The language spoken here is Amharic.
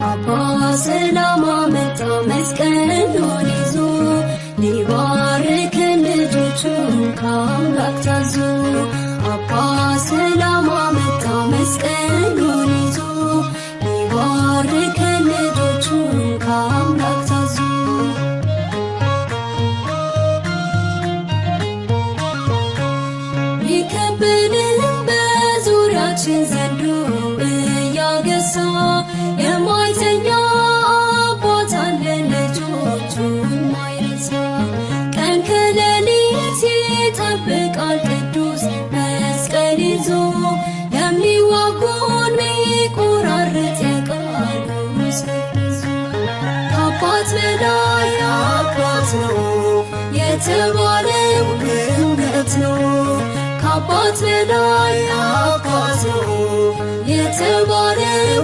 አባ ሰላማ መጣ መስቀሉን ይዞ፣ ሊባርከን ልጆቹን ከአምላክ ታዞ። አባ ሰላማ መጣ መስቀሉን ይዞ፣ ሊባርከን ልጆቹን ከአምላክ ታዞ። ቢከበንም በዙሪያችን ዘንዶ እያገሳ፣ የማይተኛ አባት አለን ልጆቹን ማይረሳ። ቀን ከሌሊት ይጠብቃል ቅዱስ መስቀል ይዞ፣ ለሚዋጉን ሚቆራርጥ የቃሉ ሰይፍ ይዞ። ከአባት በላይ አባት ነው የተባለው እውነት ነው። ከአባት በላይ አባት ነው የተባለው